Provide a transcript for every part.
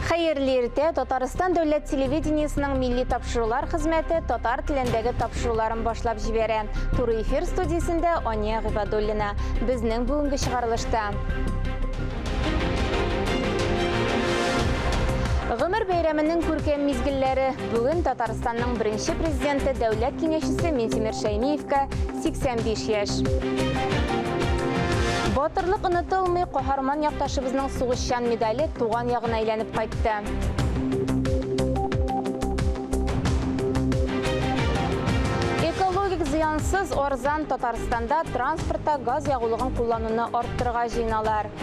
Хәерле иртә! Татарстан дәүләт телевидениесының милли тапшырулар хезмәте татар телендәге тапшыруларын башлап җибәрә. Туры эфир студиясендә Ания Гыйбадуллина. Безнең бүгенге чыгарылышта. Гомер бәйрәменең күркәм мизгелләре. Бүген Татарстанның беренче президенты, дәүләт киңәшчесе Минтимер Шәймиевка 85 яшь. Батырлык онытылмый, каһарман якташыбызның сугышчан медале туган ягына әйләнеп кайтты. Экологик зыянсыз, арзан Татарстанда транспортта газ ягулыгын куллануны арттырырга җыеналар.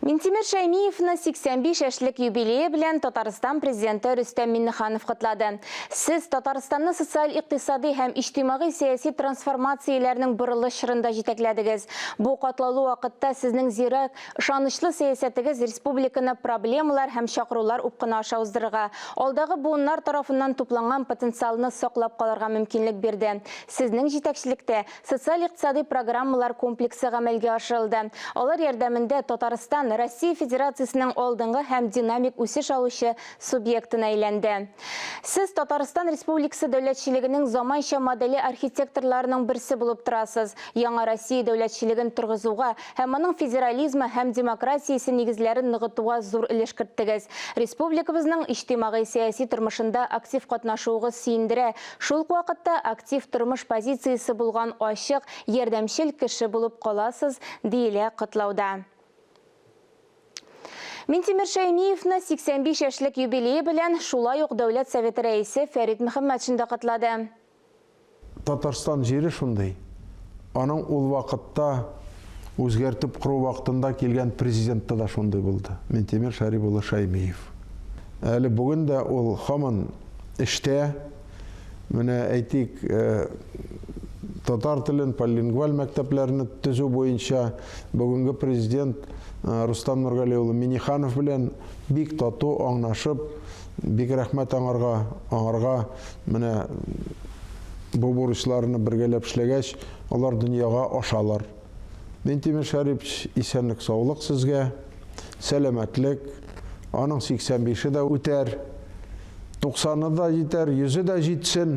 Минтимер Шәймиевны 85 яшьлек юбилее белән Татарстан президенты Рөстәм Миннеханов котлады. Сез Татарстанны социаль-икътисади һәм иҗтимагый-сәяси трансформацияләрнең борылыш чорында җитәкләдегез. Бу катлаулы вакытта сезнең зирәк, Ышанычлы сәясәтегез республиканы проблемалар һәм чакырулар упкыны аша уздырырга, алдагы буыннар тарафыннан тупланган потенциалны саклап калырга мөмкинлек бирде. Сезнең җитәкчелектә социаль-икътисадый программалар комплексы гамәлгә ашырылды. Алар ярдәмендә Татарстан Россия Федерациясенең алдынгы һәм динамик үсеш алучы субъектына әйләнде. Сез Татарстан Республикасы дәүләтчелегенең заманча моделе архитекторларының берсе булып торасыз. Яңа Россия дәүләтчелеген торгызуга һәм аның федерализмы һәм демократиясе нигезләрен ныгытуга зур өлеш керттегез. Республикабызның иҗтимагый-сәяси тормышында актив катнашуыгыз сөендерә, шул ук вакытта актив тормыш позициясе булган ачык, ярдәмчел кеше булып каласыз, диелә котлауда. Минтимер Шәймиевны 85 яшьлек юбилее белән шулай ук Дәүләт Советы Рәисе Фәрит Мөхәммәтшин да котлады. Татарстан җире шундый, аның ул вакытта үзгәртеп кору вакытында килгән президенты да шундый булды, Минтимер Шәрип улы Шәймиев. Әле бүген дә ул һаман эштә. Менә әйтик, татар телен, полилингваль мәктәпләрне төзү буенча бүгенге президент Рустам Нургали улы Минниханов белән бик тату аңнашып, бик рәхмәт аңарга, аңарга Менә бу бурычларны бергәләп эшләгәч, алар дөньяга ашалар. Минтимер Шәрипович, исәнлек-саулык сезгә, сәламәтлек. Аның 85-е дә үтәр, 90-ы да җитәр, 100-е дә җитсен.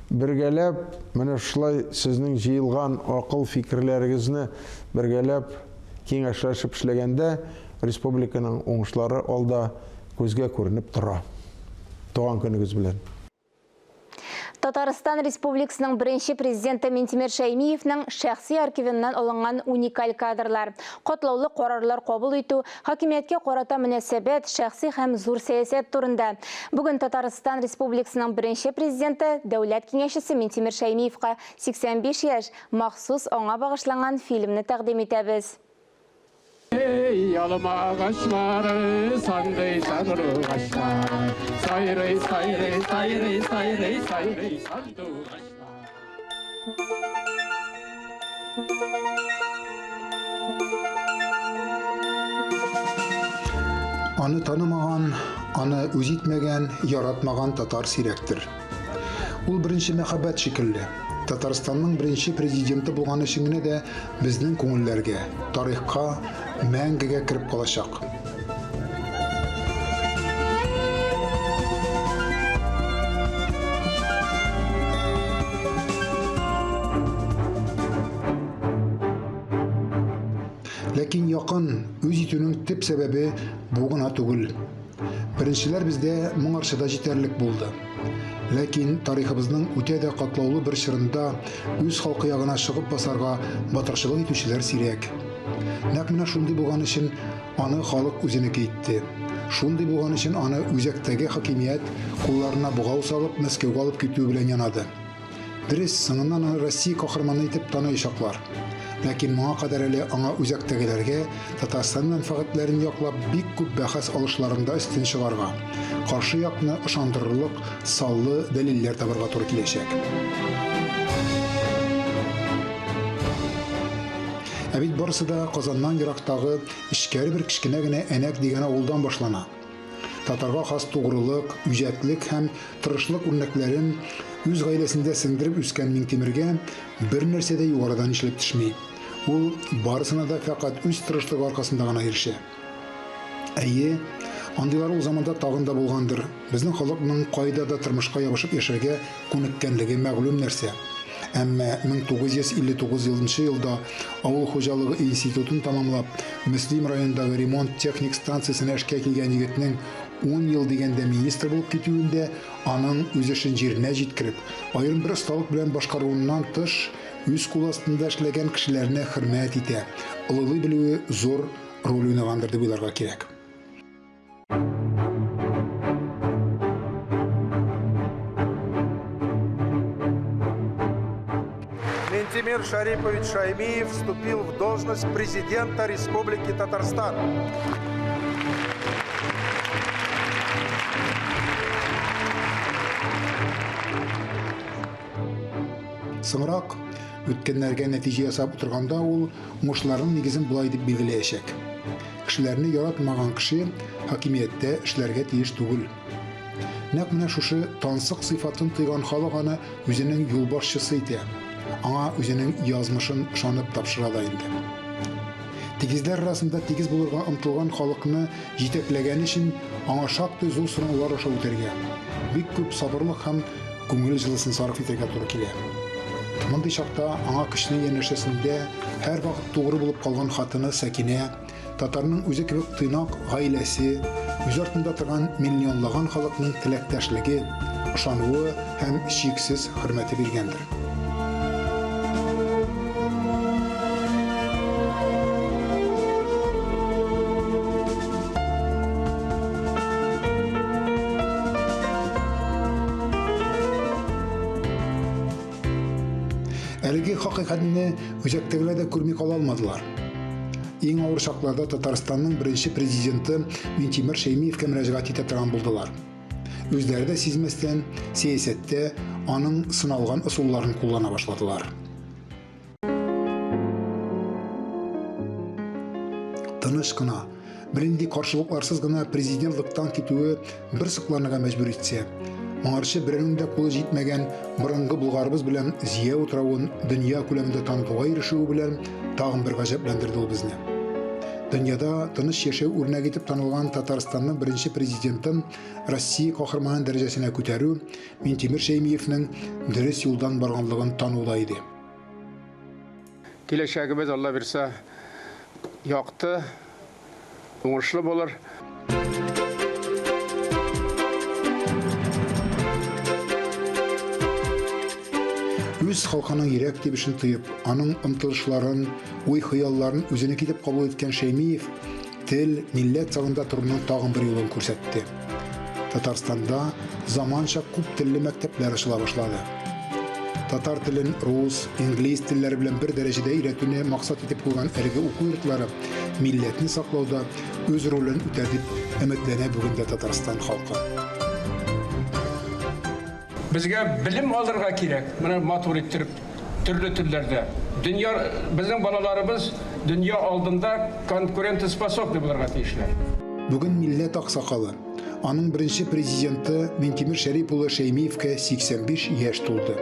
Бергәләп, менә шулай сезнең җыелган акыл-фикерләрегезне бергәләп киңәшләшеп эшләгәндә, республиканың уңышлары алда күзгә күренеп тора. Туган көнегез белән! Татарстан Республикасының беренче президенты Минтимер Шәймиевның шәхси архивыннан алынган уникаль кадрлар, катлаулы карарлар кабул итү, хакимияткә карата мөнәсәбәт, шәхси һәм зур сәясәт турында. Бүген Татарстан Республикасының беренче президенты, Дәүләт Киңәшчесе Минтимер Шәймиевка 85 яшь, махсус аңа багышланган фильмны тәкъдим итәбез. Эй, алма агачлары, сандый сандугачлар, сайрый, сайрый, сайрый, сайрый, сайрый сандугачлар. Аны танымаган, аны үз итмәгән, яратмаган татар сирәктер. Ул беренче мәхәббәт шикелле. Татарстанның беренче президенты булган өчен генә дә безнең күңелләргә, тарихка мәңгегә кереп калачак. Ләкин якын үз итүнең төп сәбәбе бу гына түгел. Беренчеләр бездә моңарчы да җитәрлек булды. Ләкин тарихыбызның үтә дә катлаулы бер чорында үз халкы ягына чыгып басарга батырчылык итүчеләр сирәк. Нәкъ менә шундый булган өчен аны халык үзенеке итте. Шундый булган өчен аны үзәктәге хакимият кулларына богау салып Мәскәүгә алып китүе белән янады. Дөрес, соңыннан аны Россия каһарманы итеп таныячаклар. Ләкин моңа кадәр әле аңа үзәктәгеләргә Татарстан мәнфәгатьләрен яклап бик күп бәхәс алышларында өстен чыгарга, каршы якны ышандырырлык саллы дәлилләр табарга туры киләчәк. Ә бит барысы да Казаннан ерактагы эчкәре бер кечкенә генә Әнәк дигән авылдан башлана. Татарга хас тугрылык, үҗәтлек һәм тырышлык үрнәкләрен үз гаиләсендә сеңдереп үскән Миңтимергә бернәрсә дә югарыдан ишелеп төшми. Ул барысына да фәкать үз тырышлыгы аркасында гына ирешә. Әйе, андыйлар ул заманда тагын да булгандыр. Безнең халыкның кайда да тормышка ябышып яшәргә күнеккәнлеге мәгълүм нәрсә. Әмма 1959 елнчы елда авыл хуҗалыгы институтын тәмамлап, Мөслим районындагы ремонт-техник станциясенә эшкә килгән егетнең ун ел дигәндә министр булып китүендә аның үз эшен җиренә җиткереп, аерым бер осталык белән башкаруыннан тыш, үз кул астында эшләгән кешеләрне хөрмәт итә, олылый белүе зур роль уйнагандыр дип уйларга кирәк. Минтимер Шарипович Шаймиев вступил в должность президента Республики Татарстан. Соңрак, үткәннәргә нәтиҗә ясап утырганда ул уңышларының нигезен болай дип билгеләячәк. Кешеләрне яратмаган кеше хакимияттә эшләргә тиеш түгел. Нәкъ менә шушы тансык сыйфатын тойган халык аны үзенең юлбашчысы итә, аңа үзенең язмышын ышанып тапшыра да инде. Тигезләр арасында тигез булырга омтылган халыкны җитәкләгән өчен аңа шактый зур сынаулар аша үтәргә, бик күп сабырлык һәм күңел җылысын сарыф итәргә туры килә. Мондый чакта аңа көчне янәшәсендә һәрвакыт тугры булып калган хатыны Сәкинә, татарның үзе кебек тыйнак гаиләсе, үз артында торган миллионлаган халыкның теләктәшлеге, ышануы һәм чиксез хөрмәте биргәндер. Әлеге хакыйкатьне үзәктәгеләр дә күрми кала алмадылар. Иң авыр чакларда Татарстанның беренче президенты Минтимер Шәймиевкә мөрәҗәгать итә торган булдылар. Үзләре дә сизмәстән, сәясәттә аның сыналган ысулларын куллана башладылар. Тыныч кына, бернинди каршылыкларсыз гына президентлыктан китүе бер сокланырга мәҗбүр итсә, моңарчы берәүнең дә кулы җитмәгән борынгы Болгарыбыз белән Зия утравын дөнья күләмендә танытуга ирешүе белән тагын бер гаҗәпләндерде ул безне. Дөньяда тыныч яшәү үрнәге итеп танылган Татарстанның беренче президентын Россия каһарманы дәрәҗәсенә күтәрү Минтимер Шәймиевнең дөрес юлдан барганлыгын тану да иде. Киләчәгебез, Алла бирса, якты, уңышлы булыр. Үз халкының йөрәк тибешен тоеп, аның омтылышларын, уй-хыялларын үзенеке итеп кабул иткән Шәймиев тел, милләт сагында торуның тагын бер юлын күрсәтте. Татарстанда заманча күп телле мәктәпләр ачыла башлады. Татар телен рус, инглиз телләре белән бер дәрәҗәдә өйрәтүне максат итеп куйган әлеге уку йортлары милләтне саклауда үз ролен үтәр дип өметләнә бүген дә Татарстан халкы. Безгә белем алырга кирәк, менә матур иттереп, төрле телләрдә. Дөнья, безнең балаларыбыз дөнья алдында конкурентоспособный булырга тиешләр. Бүген милләт аксакалы, аның беренче президенты Минтимер Шәрип улы Шәймиевкә 85 яшь тулды.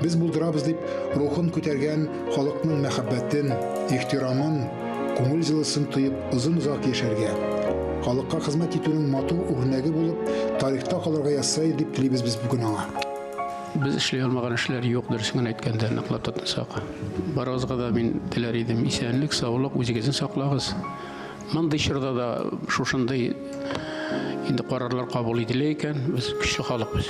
Без булдырабыз дип рухын күтәргән халыкның мәхәббәтен, ихтирамын, күңел җылысын тоеп озын-озак яшәргә, халыкка хезмәт итүнең матур үрнәге булып, тарихта калырга язса иде дип телибез без бүген аңа. Без эшли алмаган эшләр юк, дөресен генә әйткәндә, ныклап тотынсак. Барыгызга да мин теләр идем исәнлек, саулык, үзегезне саклагыз. Мондый чорда да шушындый инде карарлар кабул ителә икән, без көчле халык без.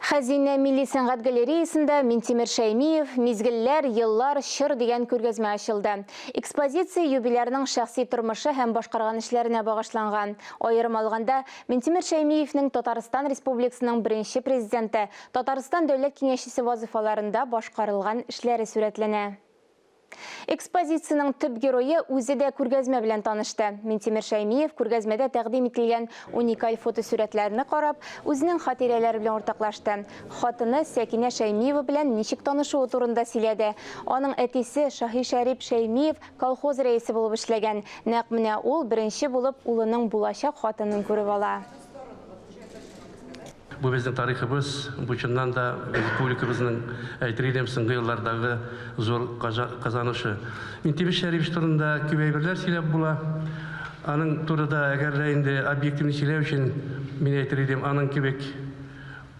Хәзинә милли сәнгать галереясында Минтимер Шәймиев Мизгелләр, еллар, чор дигән күргәзмә ачылды. Экспозиция юбилярның шәхси тормышы һәм башкарган эшләренә багышланган. Аерым алганда, Минтимер Шәймиевнең Татарстан Республикасының беренче президенты, Татарстан Дәүләт Киңәшчесе вазыйфаларында башкарылган эшләре сурәтләнә. Экспозициянең төп герое үзе дә күргәзмә белән танышты. Минтимер Шәймиев күргәзмәдә тәкъдим ителгән уникаль фотосурәтләрне карап, үзенең хатирәләре белән уртаклашты. Хатыны Сәкинә Шәймиева белән ничек танышуы турында сөйләде. Аның әтисе Шаһишәрип Шәймиев колхоз рәисе булып эшләгән. Нәкъ менә ул беренче булып улының булачак хатынын күреп ала. Бу безнең тарихыбыз, бу чыннан да республикабызның, әйтер идем, соңгы еллардагы зур казанышы. Минтимер Шәрипович турында күп әйберләр сөйләп була. Аның турыда, әгәр дә инде объективно сөйләү өчен, мин әйтер идем, аның кебек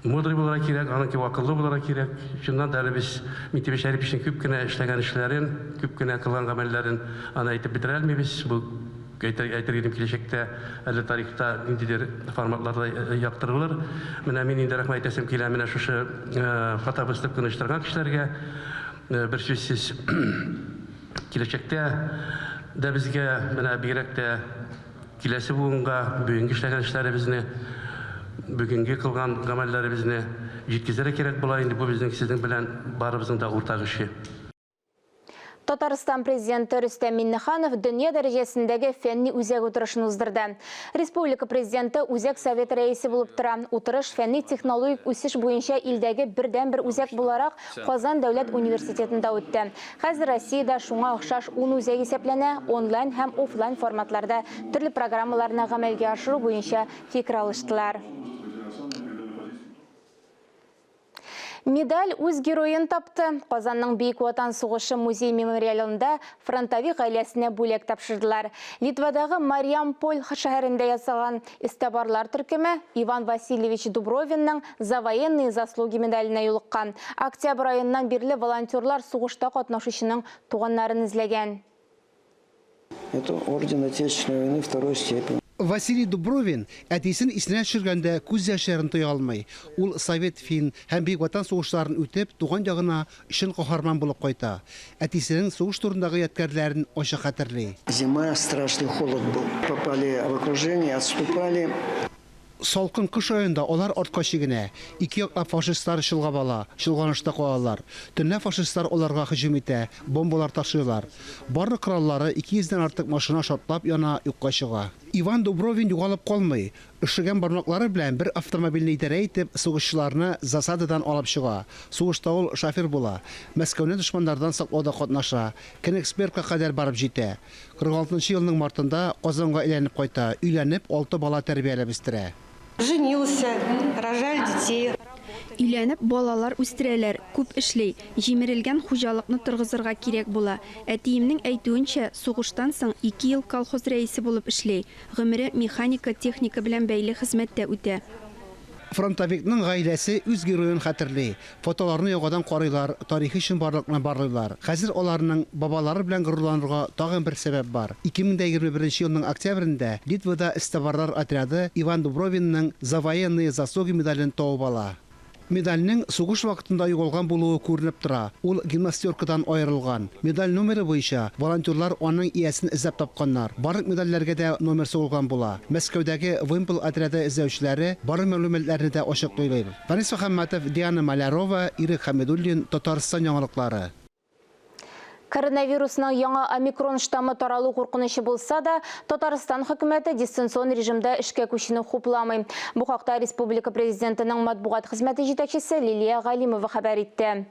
мудрый булырга кирәк, аның кебек акыллы булырга кирәк. Чыннан да әле без Минтимер Шәриповичның күп кенә эшләгән эшләрен, күп кенә кылган гамәлләрен аны әйтеп бетерә алмыйбыз. Бу Әйтер, әйтер идем, киләчәктә әле тарихта ниндидер форматларда яктырылыр. Менә мин инде рәхмәт әйтәсем килә менә шушы фотовыставканы оештырган кешеләргә. Берсүзсез киләчәктә дә безгә, менә бигрәк тә киләсе буынга бүгенге эшләгән эшләребезне, бүгенге кылган гамәлләребезне җиткезергә кирәк була инде. Бу безнең сезнең белән барыбызның да уртак эше. Татарстан президенты Рөстәм Миннеханов дөнья дәрәҗәсендәге фәнни үзәк утырышын уздырды. Республика президенты Үзәк Совет рәисе булып тора. Утырыш фәнни-технологик үсеш буенча илдәге бердәнбер үзәк буларак Казан дәүләт университетында үтте. Хәзер Россиядә шуңа охшаш ун үзәк исәпләнә, онлайн һәм офлайн форматларда төрле программаларны гамәлгә ашыру буенча фикер алыштылар. Медаль үз героен тапты. Казанның Бөек Ватан сугышы музей-мемориалында фронтовик гаиләсенә бүләк тапшырдылар. Литвадагы Мариамполь шәһәрендә ясалган эзтабарлар төркеме Иван Васильевич Дубровинның За военные заслуги медаленә юлыккан. Октябрь аеннан бирле волонтерлар сугышта катнашучының туганнарын эзләгән. Это орден Отечественной войны второй степени. Василий Дубровин әтисен исенә төшергәндә күз яшьләрен тыя алмый. Ул совет, фин һәм Бөек Ватан сугышларын үтеп, туган ягына чын каһарман булып кайта. Әтисенең сугыш турындагы ядкәрләрен ачык хәтерли. Зима, страшный холод был. Попали в окружение, отступали. Салкын кыш аенда алар артка чигенә. Ике яклап фашистлар чолгап ала, чолганышта калалар. Төнлә фашистлар аларга һөҗүм итә, бомбалар ташлыйлар. Барлык кораллары, 200 дән артык машина шартлап яна, юкка чыга. Иван Дубровин югалып калмый. Өшегән бармаклары белән бер автомобильне идарә итеп, сугышчыларны засададан алып чыга. Сугышта ул шофер була. Мәскәүне дошманнардан саклауда катнаша. Кенигсбергка кадәр барып җитә. 46 нчы елның мартында Казанга әйләнеп кайта, өйләнеп, алты бала тәрбияләп үстерә. Женился, рожали детей. Өйләнеп, балалар үстерәләр, күп эшли. Җимерелгән хуҗалыкны торгызырга кирәк була. Әтиемнең әйтүенчә, сугыштан соң ике ел колхоз рәисе булып эшли. Гомере механика, техника белән бәйле хезмәттә үтә. Фронтовикның гаиләсе үз героен хәтерли. Фотоларны яңадан карыйлар, тарихи чынбарлыкны барлыйлар. Хәзер аларның бабалары белән горурланырга тагын бер сәбәп бар. 2021 елның октябрендә Литвада эзтабарлар отряды Иван Дубровинның За военные заслуги медален табып ала. Медальнең сугыш вакытында югалган булуы күренеп тора, ул гимнастеркадан аерылган. Медаль номеры буенча волонтерлар аның иясен эзләп тапканнар. Барлык медальләргә дә номер сугылган була. Мәскәүдәге Вымпел отряды эзләүчеләре барлык мәгълүматларны да ачыклыйлар. Фәнис Мөхәммәтов, Диана Малярова, Ирек Хәмидуллин, Татарстан яңалыклары. Коронавирусның яңа омикрон штаммы таралу куркынычы булса да, Татарстан хөкүмәте дистанцион режимда эшкә күчүне хупламый. Бу хакта республика Президентының матбугат хезмәте җитәкчесе Лилия Галимова хәбәр итте.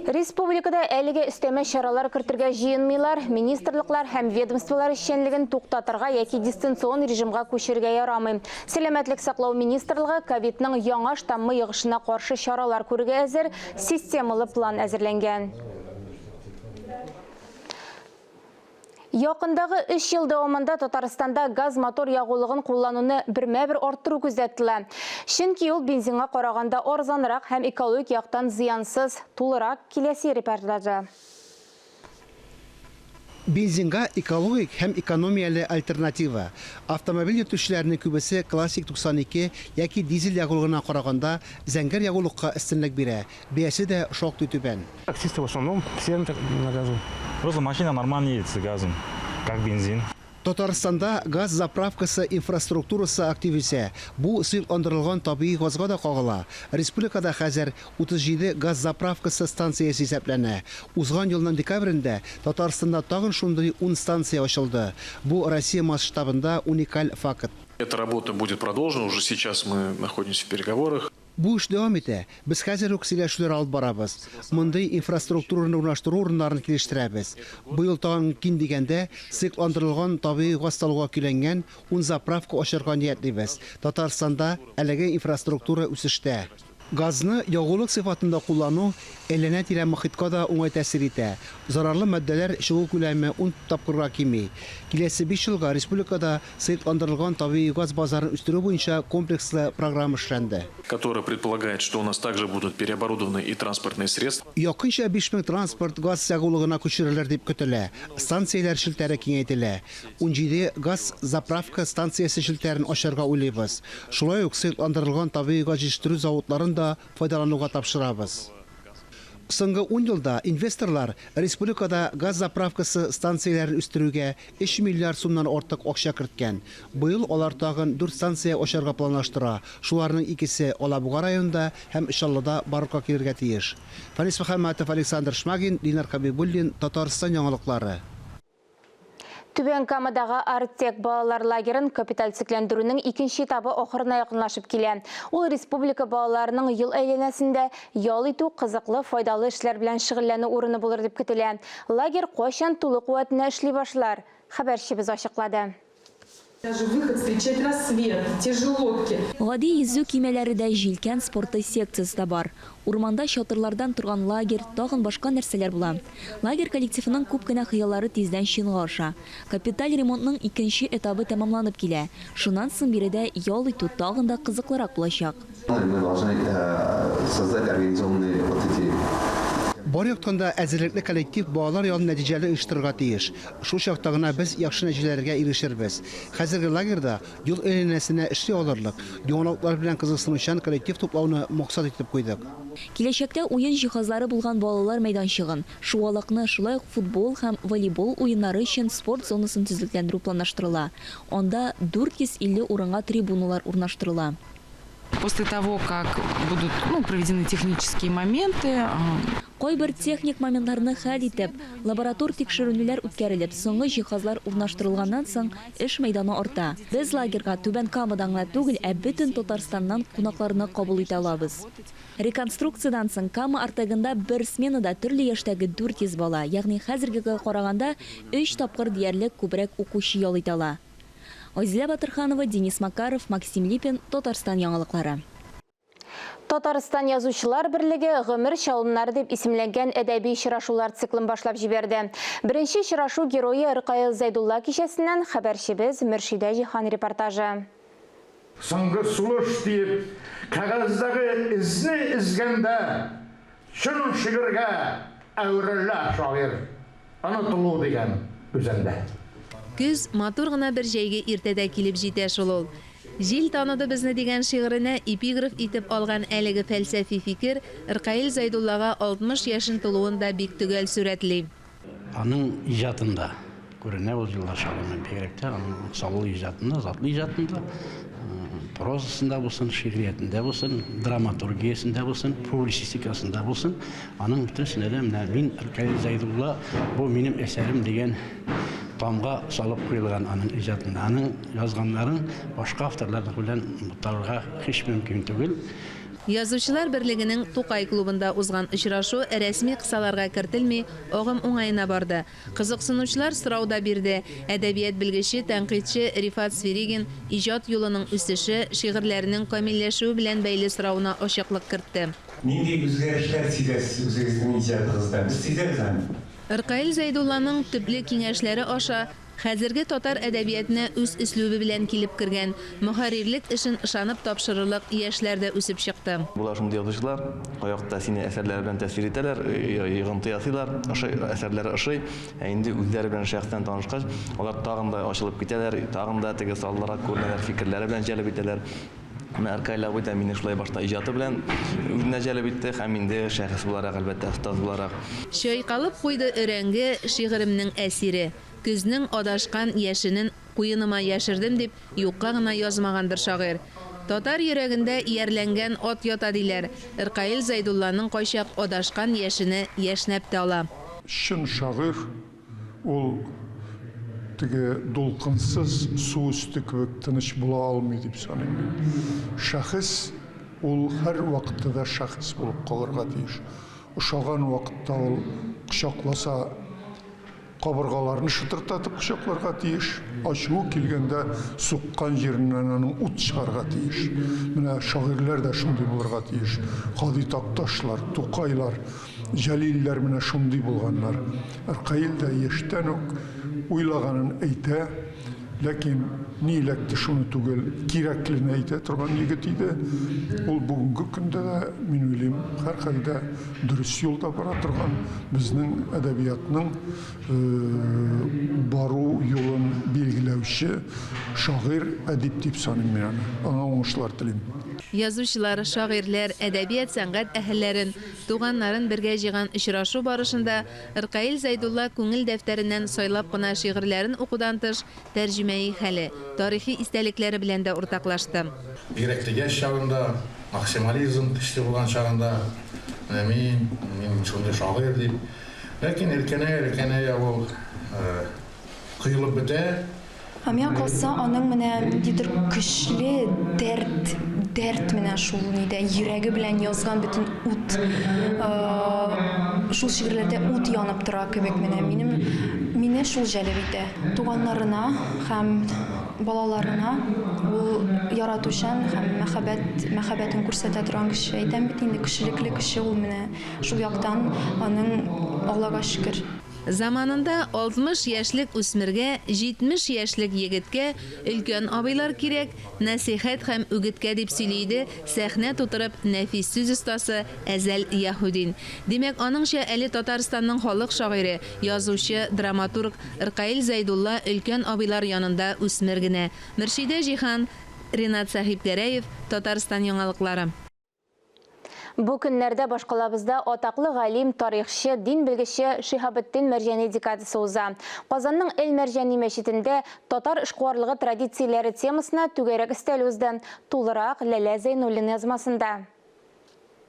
Республикада әлегә өстәмә чаралар кертергә җыенмыйлар, министрлыклар һәм ведомстволар эшчәнлеген туктатырга яки дистанцион режимга күчәргә ярамый. Сәламәтлек саклау министрлыгы ковидның яңа штаммы йогышына каршы чаралар күрергә әзер, системалы план әзерләнгән. Якындагы өч ел дәвамында Татарстанда газ-мотор ягулыгын куллануны бермә-бер арттыру күздә тотыла. Чөнки ул бензинга караганда арзанрак һәм экологик яктан зыянсыз. Тулырак киләсе репортажда. Бензинга экологик һәм экономияле альтернатива. Автомобиль йөртүчеләрнең күбесе классик 92 яки дизель ягулыгына караганда зәңгәр ягулыкка өстенлек бирә, бәясе дә шактый түбән. Таксисты в основном все на газу. Просто машина нормально едет с газом, как бензин. Татарстанда газ заправкасы инфраструктурасы актив үсә. Бу сыекландырылган табигый газга да кагыла. Республикада хәзер 37 газ заправкасы станциясе исәпләнә. Узган елның декабрендә Татарстанда тагын шундый ун станция ачылды. Бу Россия масштабында уникаль факт. Эта работа будет продолжена. Уже сейчас мы находимся в переговорах. Бу эш дәвам итә. Без хәзер үк сөйләшүләр алып барабыз. Мондый инфраструктураны урнаштыру урыннарын килештерәбез. Быел тагын ким дигәндә сыекландырылган табигый газ салуга көйләнгән ун заправка ачарга ниятлибез. Татарстанда әлеге инфраструктура үсештә. Газны ягулык сыйфатында куллану әйләнә-тирә мохиткә да уңай тәэсир итә. Зарарлы матдәләр чыгу күләме ун тапкырга кими. Киләсе биш елга республикада сыекландырылган табигый газ базарын үстерү буенча комплекслы программа эшләнде. Которая предполагает, что у нас также будут переоборудованы и транспортные средства. Якынча 5000 транспорт газ ягулыгына күчерелер дип көтелә. Станцияләр челтәре киңәйтелә. 17 газ заправка станциясе челтәрен ачарга уйлыйбыз. Шулай ук сыекландырылган табигый газ җитештерү заводларын да файдалануга тапшырабыз. Соңгы ун елда инвесторлар республикада газ заправкасы станцияләрен үстерүгә 3 миллиард сумнан артык акча керткән. Быел алар тагын дүрт станция ачарга планлаштыра. Шуларның икесе Алабуга районында һәм Чаллыда барлыкка килергә тиеш. Фәнис Мөхәммәтов, Александр Шмагин, Линар Хәбибуллин, Татарстан яңалыклары. Түбән Камадагы Артек балалар лагерын капиталь төзекләндерүнең икенче этабы ахырына якынлашып килә. Ул республика балаларының ел әйләнәсендә ял итү, кызыклы, файдалы эшләр белән шөгыльләнү урыны булыр дип көтелә. Лагерь кайчан тулы куәтенә эшли башлар? Хәбәрчебез ачыклады. Даже выход встречать рассвет, те же лодки. Гади йөзү көймәләре дә, җилкән спорты секциясе дә бар. Урманда чатырлардан торган лагерь, тагын башка нәрсәләр була. Лагерь коллективының күп кенә хыяллары тиздән чынга аша. Капиталь ремонтның икенче этабы тәмамланып килә. Шуннан соң биредә ял итү тагын да кызыклырак булачак. Мы должны создать организованные вот эти Бар яктан да әзерлекле коллектив балалар ялын нәтиҗәле оештырырга тиеш. Шул чакта гына без яхшы нәтиҗәләргә ирешербез. Хәзерге лагерьда ел әйләнәсенә эшли алырлык, яңалыклар белән кызыксынучан коллектив туплауны максат итеп куйдык. Киләчәктә уен җиһазлары булган балалар мәйданчыгын, шугалакны, шулай ук футбол һәм волейбол уеннары өчен спорт зонасын төзекләндерү планлаштырыла. Анда 450 урынга трибуналар урнаштырыла. После того, как будут, ну, проведены технические моменты, Кайбер техник моментларны хәл итеп, лаборатор тикшеренүләр үткәрелеп, соңгы җиһазлар урнаштырылганнан соң эш мәйданы арта. Без лагерьга Түбән Камадан гына түгел, ә бөтен Татарстаннан кунакларны кабул итә алабыз. Реконструкциядән соң Кама Артегында бер сменада төрле яшьтәге 400 бала, ягъни хәзергегә караганда өч тапкыр диярлек күбрәк укучы ял итә ала. Айзилә Батырханова, Денис Макаров, Максим Липин, Татарстан яңалыклары. Татарстан Язучылар берлеге Гомер чалымнары дип исемләнгән әдәби очрашулар циклын башлап җибәрде. Беренче очрашу герое Ркаил Зәйдулла кичәсеннән хәбәрчебез Мөршидә Җиһан репортажы. Соңгы сулыш диеп, кәгазьдәге эзне эзгәндә, чын шигырьгә әверелә шагыйрь, онытылу дигән үзәндә. Көз матур гына бер җәйге иртәдә килеп җитә шул ул. Җил таныды безне дигән шигыренә эпиграф итеп алган әлеге фәлсәфи фикер Ркаил Зәйдуллага 60 яшен тулуын да бик төгәл сурәтли. Аның иҗатында күренә ул еллар чалымы, бигрәк тә аның саллы иҗатында, затлы иҗатында, прозасында булсын, шигъриятендә булсын, драматургиясендә булсын, публицистикасында булсын, аның бөтенесендә дә менә мин Ркаил Зәйдулла, бу минем әсәрем дигән тамга салып куелган аның иҗатында. Аның язганнарын башка авторлар белән бутарга һич мөмкин түгел. Язучылар берлегенең Тукай клубында узган очрашу рәсми кысаларга кертелми, агым уңаена барды. Кызыксынучылар сорау да бирде. Әдәбият белгече, тәнкыйтьче Рифат Сверигин иҗат юлының үсеше, шигырьләренең камилләшүе белән бәйле соравына ачыклык кертте. Нинди үзгәрешләр сизәсез үзегезнең иҗатыгызда? Без сизәбез аны. Ркаил Зәйдулланың төпле киңәшләре аша хәзерге татар әдәбиятына үз өслүбе белән килеп кергән, мөхәррирлек эшен ышанып тапшырырлык яшьләр дә үсеп чыкты. Була шундый язучылар, кайвакытта сине әсәрләре белән тәэсир итәләр, йогынты ясыйлар, ошый, әсәрләре ошый. Ә инде үзләре белән шәхсән танышкач, алар тагын да ачылып китәләр, тагын да теге саллырак күренәләр, фикерләре белән җәлеп итәләр. Менә Ркаил абый да мине шулай башта иҗаты белән үзенә җәлеп итте һәм инде шәхес буларак, әлбәттә, остаз буларак. Чайкалып куйды өрәңге, шигыремнең әсире. Көзнең адашкан яшенен куеныма яшердем дип юкка гына язмагандыр шагыйрь. Татар йөрәгендә иярләнгән ат ята диләр. Ркаил Зәйдулланың кайчак адашкан яшене яшьнәп тә ала. Чын шагыйрь ул теге дулкынсыз су өсте кебек тыныч була алмый дип саныйм мин. Шәхес ул һәрвакытта да шәхес булып калырга тиеш. Ошаган вакытта ул кочакласа, кабыргаларны шытыртатып кочакларга тиеш, ачуы килгәндә суккан җиреннән аның ут чыгарга тиеш. Менә шагыйрьләр дә шундый булырга тиеш. Һади Такташлар, Тукайлар, Җәлилләр менә шундый булганнар. Ркаил дә яшьтән үк уйлаганын әйтә, ләкин ни эләкте шуны түгел, кирәклене әйтә торган егет иде. Ул бүгенге көндә дә, мин уйлыйм, һәрхәлдә дөрес юлда бара торган, безнең әдәбиятның бару юлын билгеләүче шагыйрь, әдип дип саныйм мин аны. Аңа уңышлар телим. Язучылар, шагыйрьләр, әдәбият-сәнгать әһелләрен, туганнарын бергә җыйган очрашу барышында Ркаил Зәйдулла күңел дәфтәреннән сайлап кына шигырьләрен укудан тыш, тәрҗемәи хәле, тарихи истәлекләре белән дә уртаклашты. Бигрәк тә яшь чагында, максимализм көчле булган чагында, менә мин, мин шундый шагыйрь дип. Ләкин өлкәнәя-өлкәнәя ул коелып бетә. Ә миңа калса, аның менә ниндидер көчле дәрт, дәрт менә шул нидә, йөрәге белән язган бөтен ут, шул шигырьләрдә ут янып тора кебек менә. Минем, мине шул җәлеп итә. Туганнарына һәм балаларына ул яратучан һәм мәхәббәт, мәхәббәтен күрсәтә торган кеше. Әйтәм бит инде, кешелекле кеше ул менә. Шул яктан аның, Аллага шөкер. Заманында 60 яшьлек үсмергә, 70 яшьлек егеткә өлкән абыйлар кирәк, нәсыйхәт һәм үгеткә, дип сөйли иде сәхнә тутырып нәфис сүз остасы Әзәл Яһүдин. Димәк, аныңча, әле Татарстанның халык шагыйре, язучы, драматург Ркаил Зәйдулла өлкән абыйлар янында үсмер генә. Мөршидә Җиһан, Ренат Сәхипгәрәев, Татарстан яңалыклары. Бу көннәрдә башкалабызда атаклы галим, тарихчы, дин белгече Шиһабетдин Мәрҗани декадасы уза. Казанның Эль-Мәрҗани мәчетендә Татар эшкуарлыгы традицияләре темасына түгәрәк өстәл узды. Тулырак, Ләлә Зәйнуллина язмасында.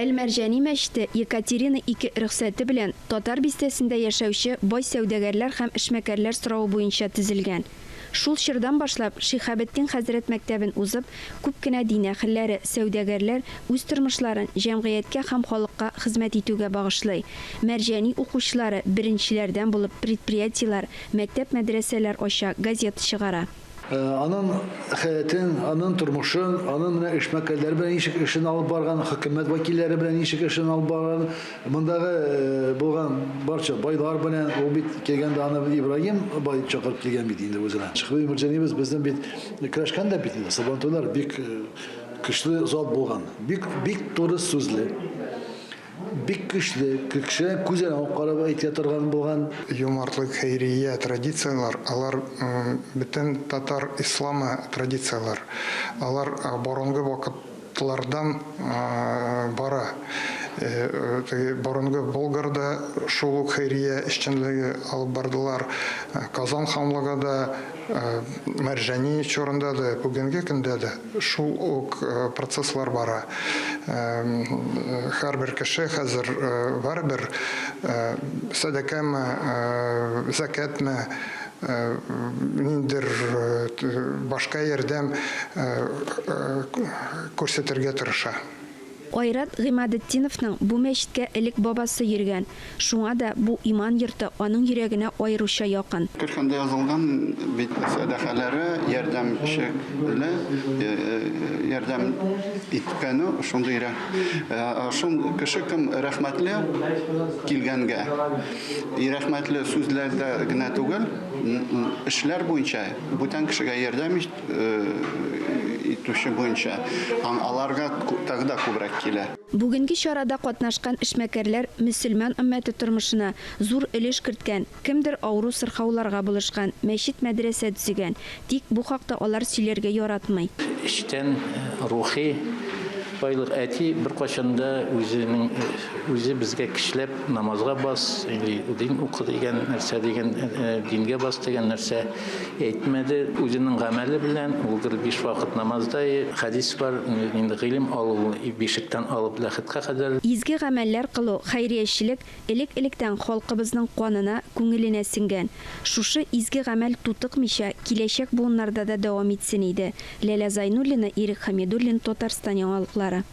Эль-Мәрҗани мәчете Екатерина I рөхсәте белән Татар бистәсендә яшәүче бай сәүдәгәрләр һәм эшмәкәрләр соравы буенча төзелгән. Шул чордан башлап, Шиһабетдин хәзрәт мәктәбен узып, күп кенә дин әһелләре, сәүдәгәрләр үз тормышларын җәмгыятькә һәм халыкка хезмәт итүгә багышлый. Мәрҗани укучылары беренчеләрдән булып предприятиеләр, мәктәп-мәдрәсәләр ача, газета чыгара. Аның хәятен, аның тормышын, аның менә эшмәкәрләр белән ничек эшен алып барган, хөкүмәт вәкилләре белән ничек эшен алып барган, Мондагы булган барча байлар белән, ул бит килгәндә аны Ибрагим бай чакырып килгән бит инде үзенә. Шәһри Мәрҗанибез безнең бит көрәшкән дә бит инде, Сабантуйлар бик көчле зат булган. Бик, бик туры сүзле. Бик көчле, кеше күзенә үк карап әйтә торган булган. Юмартлык, хәйрия традицияләр, алар бөтен татар исламы традицияләр. Алар борынгы вакыт Тлардан бара. Теге борынгы Болгарда шул ук хәйрия эшчәнлеге алып бардылар. Казан ханлыгы да, Мәрҗани чорында да, бүгенге көндә дә шул ук процесслар бара. Һәрбер кеше хәзер барыбер сәдакәме, зәкятме, ниндидер башка ярдәм күрсәтергә тырыша. Айрат Гыймадетдиновның бу мәчеткә элек бабасы йөргән, шуңа да бу иман йорты аның йөрәгенә аеруча якын. Коръәндә язылган бит, сәдакалары ярдәмчеле, ярдәм иткәне шундыйрак. Шул кеше кем рәхмәтле килгәнгә, И рәхмәтле сүзләрдә генә түгел, эшләр буенча, бүтән кешегә ярдәм итүче буенча аларга тагы да күбрәк килә. Бүгенге чарада катнашкан эшмәкәрләр мөселман өммәте тормышына зур өлеш керткән, кемдер авыру-сырхауларга булышкан, мәчет-мәдрәсә төзегән. Тик бу хакта алар сөйләргә яратмый. Эчтән рухи Байлык әти беркайчан да үзенең үзе безгә көчләп намазга бас или дин укы дигән нәрсә дигән дингә бас дигән нәрсә әйтмәде. Үзенең гамәле белән ул гел биш вакыт намазда, хәдис бар, инде гыйлем алу бишектән алып ләхеткә кадәр. Изге гамәлләр кылу, хәйриячелек Элек-электән халкыбызның канына, күңеленә сеңгән. Шушы изге гамәл тутыкмыйча, киләчәк буыннарда да дәвам итсен иде. Ләлә Зайнуллина, Ирек Хәмидуллин, Татарстан яңалыклары.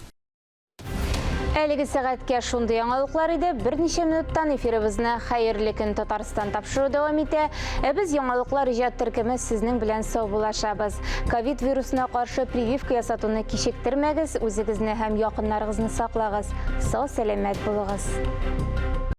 Әлеге сәгатькә шундый яңалыклар иде. Берничә минуттан эфирыбызны Хәерле көн Татарстан тапшыру дәвам итә. Ә без яңалыклар иҗат төркеме сезнең белән саубуллашабыз. Ковид вирусына каршы прививка ясатуны кичектермәгез, үзегезне һәм якыннарыгызны саклагыз. Сау-сәламәт булыгыз!